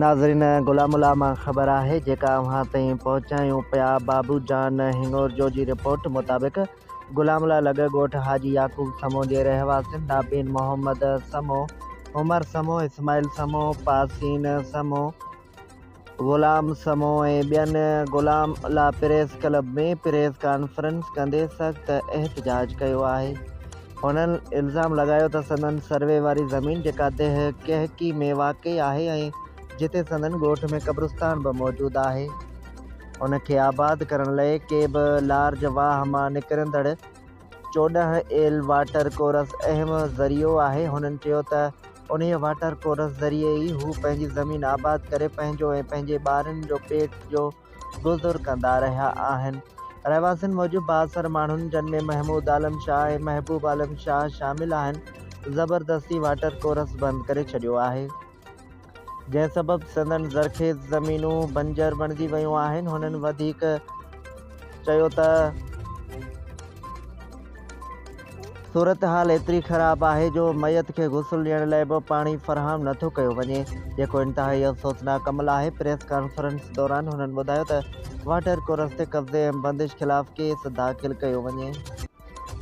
ناظرين غلام الله مان خبر آهي جيڪا اوهان تائين پهچايون پيا بابو جان هڱورجو جي رپورٽ مطابق غلام الله لڳ ڳوٺ حاجي يعقوب سمون جي رهواسين نابين محمد سمون، عمر سمون، اسماعيل سمون، پاسين سمون، غلام سمون ۽ ٻين Ghulam Ullah press club ۾ press conference ڪندي سخت احتجاج ڪيو آهي. هنن الزام لڳايو ته سندن سروي واري زمين جيڪا ديهه ڪهڪي ۾ واقع آهي ۽ جتي سندن ڳوٺ ۾ قبرستان به موجود آهي ان کي آباد ڪرڻ لئي ڪي به لارج واهه مان نڪرندڙ 14 ايل واٽر ڪورس اهم ذريعو آهي. هنن چيو ته انهيء واٽر ڪورس ذريعي ئي هو پنهنجي زمين آباد ڪري پنهنجو ۽ پنهنجي ٻارن جو پيٽ جو گذر ڪندا رهيا آهن. رهواسين موجب بااثر ماڻهن جن ۾ محمود عالم شاهه ۽ محبوب عالم شاهه شامل آهن زبردستي واٽر ڪورس بند ڪري ڇڏيو آهي جنهن سبب سندن زرخيز زمينون بنجر بڻجي ويون آهن. هنن وڌيڪ چيو ته. صورتحال ايتري خراب آهي جو ميت کي غسل ڏيڻ لاء به پاڻي فراهم نه ٿو ڪيو وڃي، جيڪو انتهائي افسوسناڪ عمل آهي. پريس ڪانفرنس دوران هنن ٻڌايو ته واٽر ڪورس تي قبضي ۽ بندش خلاف ڪيس داخل ڪيو وڃي.